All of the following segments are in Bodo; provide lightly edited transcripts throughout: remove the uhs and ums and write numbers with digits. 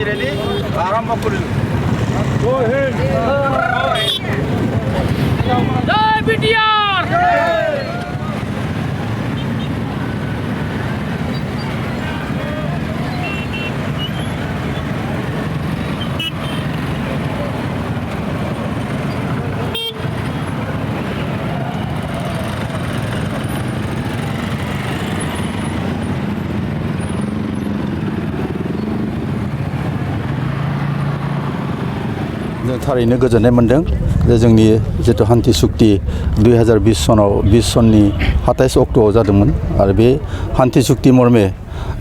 आरम्भ करिलु जय बीटीआर जों थारैनो गोजोननाय मोनदों जे जोंनि जितु हान्थि सुक्ति 2020 सननि 27 अक्ट'आव जादोंमोन आरो बे हान्थि सुक्ति मर्मे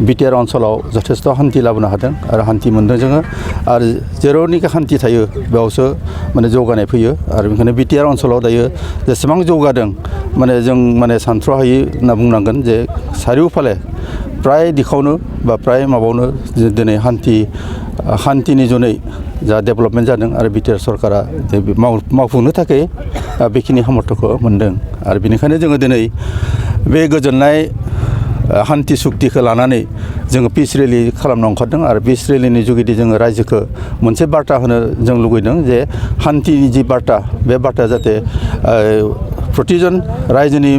बिटिआर ओनसोलाव जथेस्थ हान्थि लाबोनो हादों आरो हान्थि मोनदों जोङो आरो जेरावनिखि हान्थि थायो बेयावसो माने जौगानाय फैयो आरो बेनिखायनो बिटिआर ओनसोलाव दायो जेसेबां जौगादों माने जों माने सानथ्र'हायि होनना बुंनांगोन जे चारिय'फाले प्राय दिखावनो बा प्राय माबावनो दिनै हान्थिनि जुनै जा डेभेलपमेन्ट जादों आरो बिटिआर सरकारा मावफुंनो थाखाय बेखिनि सामर्थ्यखौ मोनदों आरो बेनिखायनो जोङो दिनै बे गोजोननाय हान्थि सुक्तिखौ लानानै जोङो पिस रेलि खालामनो ओंखारदों आरो पिस रेलिनि जुगिदि जोङो रायजोखौ मोनसे बार्ता होनो जों लुगैदों जे हान्थिनि जि बार्ता बे बार्ताया जाहाथे प्रतिजन रायजोनि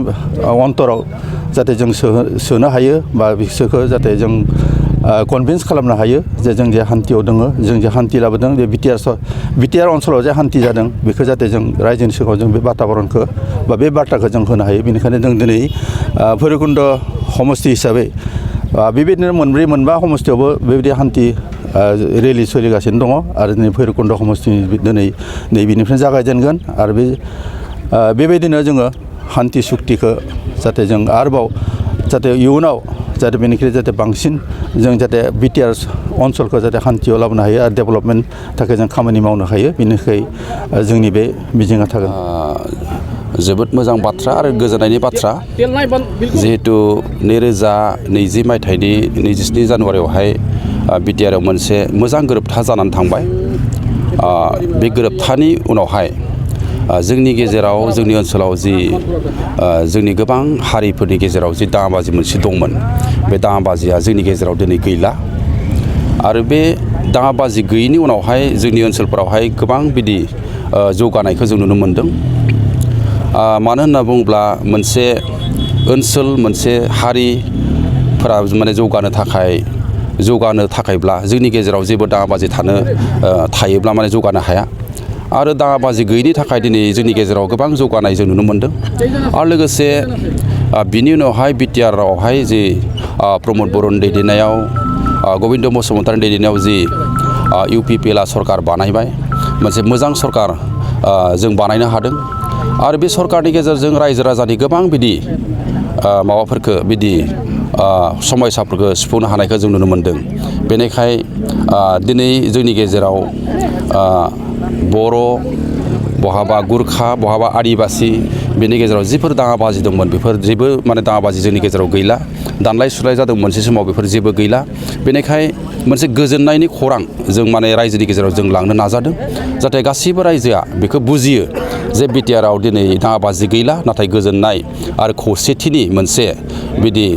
अन्तराव जाहाथे जों सोनो हायो बा बिसोरखौ जाहाथे जों कनभिन्स खालामनो हायो जे जों जे हान्थियाव दङ जों जे हान्थि लाबोदों बे बिटिआर ओनसोलाव जे हान्थि जादों बेखौ जाहाथे जों रायजोनि सिगाङाव जों बे बाताबरणखौ बा बे बार्ताखौ जों होनो हायो बेनिखायनो जों दिनै भैरबकुन्द समस्ति हिसाबै बेबायदिनो मोनब्रै मोनबा समस्तियावबो बेबायदि हान्थि रेलि सोलिगासिनो दङ आरो दिनै भैरबकुन्द समस्तिनि दिनै नैबेनिफ्राय जागायजेनगोन आरो बेबायदिनो जोङो हान्थि सुक्तिखौ जाहाथे जों आरोबाव जाहाथे इयुनाव जाहाथे बेनिख्रुइ जाहाथे बांसिन जों जाहाथे बिटिआर ओनसोलखौ जाहाथे हान्थियाव लाबोनो हायो आरो डेभेलपमेन्ट थाखाय जों खामानि मावनो हायो बेनिखाय जोंनि बे मिजिंआ थागोन जोबोद मोजां बाथ्रा आरो गोजोननायनि बाथ्रा जिहेतु 2020 मायथाइनि 27 जानुवारियावहाय बिटिआरआव मोनसे मोजां गोरोबथा जानानै थांबाय बे गोरोबथानि उनावहाय जोंनि गेजेराव जोंनि ओनसोलाव जि जोंनि गोबां हारिफोरनि गेजेराव जि दाङाबाजि मोनसे दंमोन बे दाङाबाजिया जोंनि गेजेराव दिनै गैला आरो बे दाङाबाजि गैयैनि उनावहाय जोंनि ओनसोलफोरावहाय गोबां बिदि जौगानायखौ जों नुनो मोनदों मानो होनना बुङोब्ला मोनसे ओनसोल मोनसे हारिफोरा माने जौगानो थाखायब्ला जोंनि गेजेराव जेबो दाङाबाजि थायोब्ला माने जौगानो हाया आरो दाङाबाजि गैयैनि थाखाय दिनै जोंनि गेजेराव गोबां जौगानाय जों नुनो मोनदों आरो लोगोसे बिनि उनावहाय बिटिआरआवहाय जि प्रमद बर'नि दैदेननायाव गबिन्द बसुमतारिनि दैदेननायाव जि इउपिपिएलआ सरकार बानायबाय मोनसे मोजां सरकार जों बानायनो हादों आरो बे सरकारनि गेजेरजों रायजो राजानि गोबां बिदि माबाफोरखौ बिदि समयसाफोरखौ सुफुंनो हानायखौ जों नुनो मोनदों बेनिखाय दिनै जोंनि गेजेराव बर' बहाबा गुरखा बहाबा आदिबासि बेनि गेजेराव जिफोर दाङाबाजि दंमोन बेफोर जेबो माने दाङाबाजि जोंनि गेजेराव गैला दानलाय सुलाय जादों मोनसे समाव बेफोर जेबो गैला बेनिखाय मोनसे गोजोननायनि खौरां जों माने रायजोनि गेजेराव जों लांनो नाजादों जाहाथे गासैबो रायजोआ बेखौ बुजियो जे बिटिआरआव दिनै दाङाबाजि गैला नाथाय गोजोननाय आरो खौसेथिनि मोनसे बिदि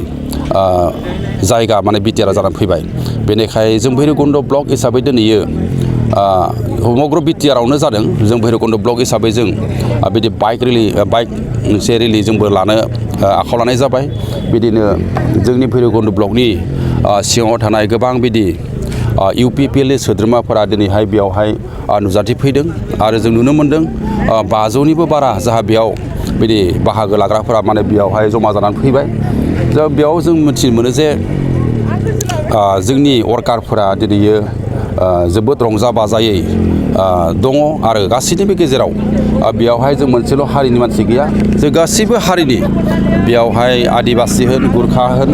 जायगा माने बिटिआरआ जानानै फैबाय बेनिखाय जों भैरबकुन्द ब्लक हिसाबै दिनैयो समग्र बिटिआरआवनो जादों जों भैरबकुन्द ब्लक हिसाबै जों बिदि बाइक मोनसे रेलि जोंबो लानो आखायाव लानाय जाबाय बिदिनो जोंनि भैरबकुन्द ब्लकनि सिङाव थानाय गोबां बिदि इउपिपिएलनि सोद्रोमाफोरा दिनैहाय बेयावहाय नुजाथिफैदों आरो जों नुनो मोनदों 500निबो बारा जाहा बेयाव बिदि बाहागो लाग्राफोरा माने बेयावहाय जमा जानानै फैबाय दा बेयाव जों मिथिनो मोनो जे जोंनि वर्कारफोरा दिनैयो जोबोद रंजा बाजायै दङ आरो गासैनिबो गेजेराव बेयावहाय जों मोनसेल' हारिनि मानसि गैया जों गासैबो हारिनि बेयावहाय आदिबासि होन गुरखा होन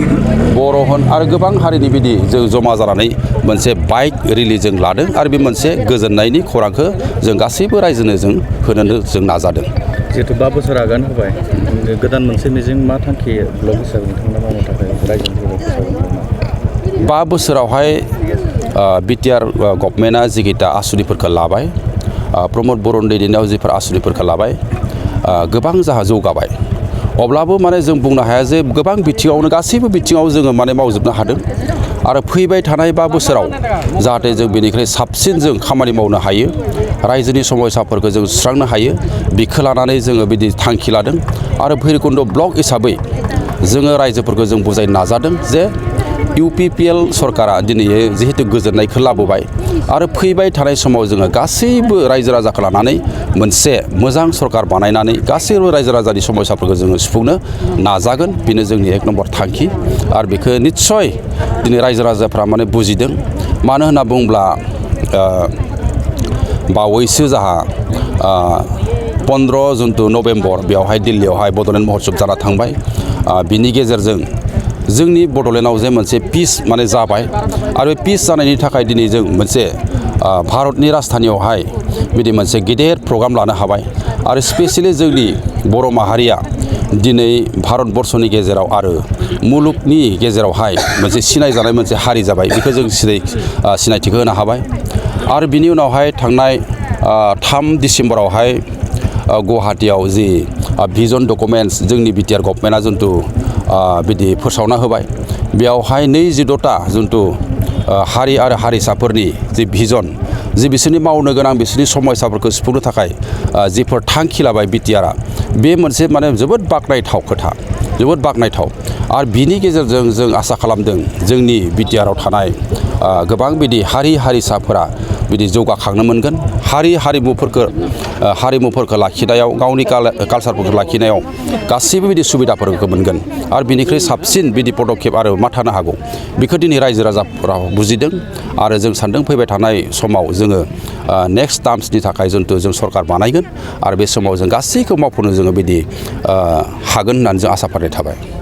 बर' होन आरो गोबां हारिनि बिदि जों जमा जानानै मोनसे बाइक रेलि जों लादों आरो बे मोनसे गोजोननायनि खौरांखौ जों गासैबो रायजोनो जों होनो जों नाजादों जिहेतु 5 बोसोर आगान होबाय गोदान मोनसे मिजिं मा थांखि ब्लक हिसाबै नोंथांमोना मावनो थाखाय रायजोनि गेजेराव 5 बोसोरावहाय बिटिआर गभर्नमेन्टआ जिगिता आसुनिफोरखौ लाबाय प्रमद बर'नि दैदेननायाव जिफोर आसुनिफोरखौ लाबाय गोबां जाहा जौगाबाय अब्लाबो माने जों बुंनो हाया जे गोबां बिथिङावनो गासैबो बिथिङाव जोङो माने मावजोबनो हादों आरो फैबाय थानाय 5 बोसोराव जाहाथे जों बेनिख्रुइ साबसिन जों खामानि मावनो हायो रायजोनि समस्याफोरखौ जों सुस्रांनो हायो बिखौ लानानै जोङो बिदि थांखि लादों आरो भैरबकुन्द ब्लक हिसाबै जोङो रायजोफोरखौ जों बुजायनो नाजादों जे UPPL सरकारा दिनै जिहेतु गोजोननायखौ लाबोबाय आरो फैबाय थानाय समाव जोङो गासैबो रायजो राजाखौ लानानै मोनसे मोजां सरकार बानायनानै गासैबो रायजो राजानि समस्याफोरखौ जोङो सुफुंनो नाजागोन बेनो जोंनि 1 नम्बर थांखि आरो बेखौ निस्सय दिनै रायजो राजाफ्रा माने बुजिदों मानो होनना बुङोब्ला बावैसो जाहा 15 जुनथु नभेम्बर बेवहाय दिल्लीयावहाय बड'लेण्ड महत्सब जाना थांबाय बिनि गेजेरजों जोंनि बड'लेण्डआव जे मोनसे पिस माने जाबाय आरो पिस जानायनि थाखाय दिनै जों मोनसे भारतनि राजधानियावहाय बिदि मोनसे गेदेर प्रग्राम लानो हाबाय आरो स्पेसियेलि जोंनि बर' माहारिया दिनै भारतबर्षनि गेजेराव आरो मुलुगनि गेजेरावहाय मोनसे सिनायजानाय मोनसे हारि जाबाय बेखौ जों सिनायथिखौ होनो हाबाय आरो बिनि उनावहाय थांनाय 3 डिसेम्बरावहाय गुवाहाटीयाव जि भिजन डकुमेन्ट्स जोंनि बिटिआर गभर्नमेन्टआ जिथु बिदि फोसावना होबाय बेयावहाय 22टा जिथु हारि आरो हारिसाफोरनि जि भिजन जि बिसोरनि मावनो गोनां बिसोरनि समस्याफोरखौ सुफुंनो थाखाय जिफोर थांखि लाबाय बिटिआरआ बे मोनसे माने जोबोद बाख्नायथाव खोथा जोबोद बाख्नायथाव आरो बिनि गेजेरजों जों आसा खालामदों जोंनि बिटिआरआव थानाय गोबां बिदि हारि हारिसाफोरा बिदि जौगाखांनो मोनगोन हारिमुफोरखौ लाखिनायाव गावनि कालसारफोरखौ लाखिनायाव गासैबो बिदि सुबिदाफोरखौ मोनगोन आरो बिनिख्रुइ साबसिन बिदि पदक्षेप आरो मा थानो हागौ बेखौ दिनै रायजो राजाफोरा बुजिदों आरो जों सानदों फैबाय थानाय समाव जोङो नेक्स्ट टार्म्सनि थाखाय जों सरकार बानायगोन आरो बे समाव जों गासैखौ मावफुंनो जोङो बिदि हागोन होननानै जों आसा फारिनाय थाबाय।